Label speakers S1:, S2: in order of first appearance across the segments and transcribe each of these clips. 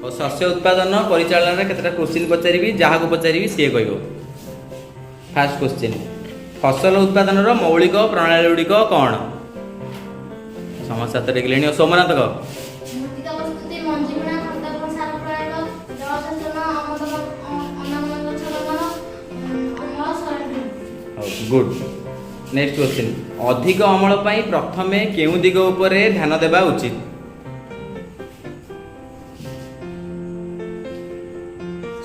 S1: ଓ ଶସ୍ୟ ଉତ୍ପାଦନ ପରିଚାଳନାରେ କେତେଟା କୋଶ୍ଚିନ୍ ପଚାରିବି, ଯାହାକୁ ପଚାରିବି ସିଏ କହିବ। ଫାର୍ଷ୍ଟ କୋଶ୍ଚିନ୍, ଫସଲ ଉତ୍ପାଦନର ମୌଳିକ ପ୍ରଣାଳୀ ଗୁଡ଼ିକ କ'ଣ? ସମସ୍ତେ ହାତ ଟେକିଲେଣି। ଓ ସୋମନାଥ କହ।
S2: ମୃତ୍ତିକା ପ୍ରସ୍ତୁତି, ମଞ୍ଜି ବୁଣା, ଖତ ଏବଂ ସାର ପ୍ରୟୋଗ, ଜଳସେଚନ, ଅନାମନ ଗଛ ଲଗାଣ, ଅମଳ ସଂରକ୍ଷଣ।
S1: ହଉ, ଗୁଡ୍। ନେକ୍ସଟ କୋଶ୍ଚିନ୍, ଅଧିକ ଅମଳ ପାଇଁ ପ୍ରଥମେ କେଉଁ ଦିଗ ଉପରେ ଧ୍ୟାନ ଦେବା ଉଚିତ?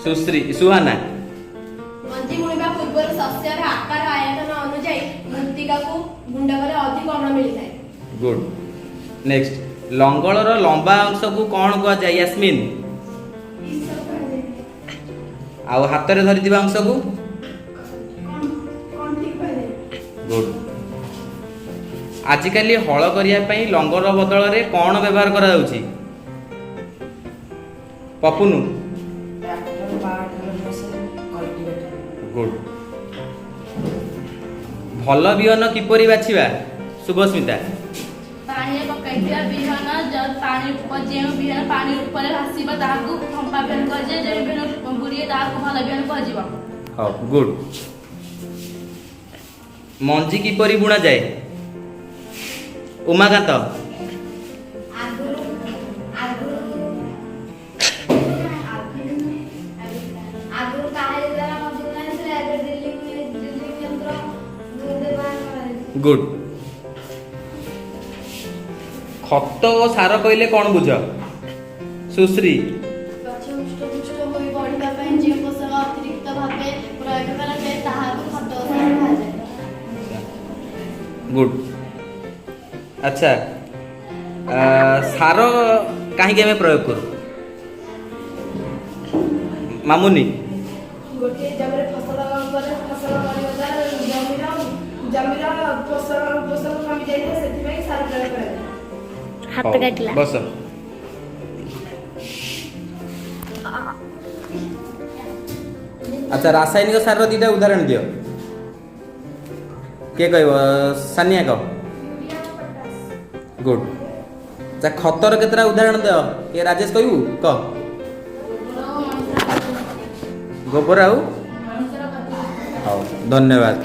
S1: ସୁଶ୍ରୀ ସୁହାନା।
S3: ମଞ୍ଜି ବୁଣିବା ପୂର୍ବରୁ ଶସ୍ୟର ଆକାର ଆୟତନ ଅନୁଯାୟୀ ମୃତ୍ତିକାକୁ ଗୁଣ୍ଡ କଲେ ଅଧିକ ଅମଳ ମିଳିଥାଏ।
S1: ଗୁଡ୍। ନେକ୍ସଟ, ଲଙ୍ଗଳର ଲମ୍ବା ଅଂଶକୁ କ'ଣ କୁହାଯାଏ? ୟାସ୍ମିନ। ଆଉ ହାତରେ ଧରିଥିବା ଅଂଶକୁ? ଗୁଡ୍। ଆଜିକାଲି ହଳ କରିବା ପାଇଁ ଲଙ୍ଗଳ ବଦଳରେ କ'ଣ ବ୍ୟବହାର କରାଯାଉଛି? ପପୁନୁ।
S4: Tractor, power tiller machine, cultivator.
S1: Good. ଭଲ ବିହନ କିପରି ବାଛିବା? ଶୁଭସ୍ମିତା।
S5: ପାଣିରେ ପକାଇଥିବା ବିହନ ପାଣି ଯେଉଁ ବିହନ ପାଣି ଉପରେ ଭାସିବ ତାହାକୁ ଫମ୍ପା ବିହନ କୁହାଯାଏ। ଯେଉଁ ବିହନ ବୁଡ଼ିଏ ତାହାକୁ ଭଲ ବିହନ କୁହାଯିବ।
S1: ହଉ, ଗୁଡ୍। ମଞ୍ଜି କିପରି ବୁଣାଯାଏ? ଉମାକାନ୍ତ।
S2: ଆଗରୁ ଆଗରୁ ଆଗରୁ କାହାରି ଦ୍ୱାରା ମଞ୍ଜି ବୁଣା ହେଉଥିଲା, ଏବେ ଡ୍ରିଲିଂ ଡ୍ରିଲିଂ ଯନ୍ତ୍ର ବ୍ୟବହାର କରାଯାଉଛି।
S1: ଗୁଡ୍। ଖତ ଓ ସାର କହିଲେ କ'ଣ ବୁଝ? ସୁଶ୍ରୀ।
S3: ଗଛ ହୃଷ୍ଟପୁଷ୍ଟ ହୋଇ ବଢ଼ିବା ପାଇଁ ଯେଉଁ ପୋଷକ ଅତିରିକ୍ତ ଭାବେ ପ୍ରୟୋଗ କରାଯାଏ ତାହାକୁ ଖତ ଓ ସାର କୁହାଯାଏ।
S1: ଗୁଡ୍। ଆଚ୍ଛା, ସାର କାହିଁକି ଆମେ ପ୍ରୟୋଗ କରୁ? ମାମୁନି।
S6: ଗୋଟିଏ ଜମିରେ ଫସଲ ପରେ ଫସଲ କରିବା ଦ୍ୱାରା ଜମିର ଜମିର ପୋଷଣ ପୋଷକ କମି ଯାଇଥାଏ, ସେଥିପାଇଁ ସାର ପ୍ରୟୋଗ କରାଯାଏ।
S2: ହାତ
S1: ହଉ,
S2: କାଟିଲା।
S1: ବସ। ଆଚ୍ଛା, ରାସାୟନିକ ସାରର ଦିଟା ଉଦାହରଣ ଦିଅ। କିଏ କହିବ? ସାନିଆ କହ। ଗୁଡ୍। ଆଚ୍ଛା, ଖତର କେତେଟା ଉଦାହରଣ ଦିଅ। କିଏ? ରାଜେଶ କହିବୁ, କହ। ଗୋବର ଆଉ? ହଉ, ଧନ୍ୟବାଦ।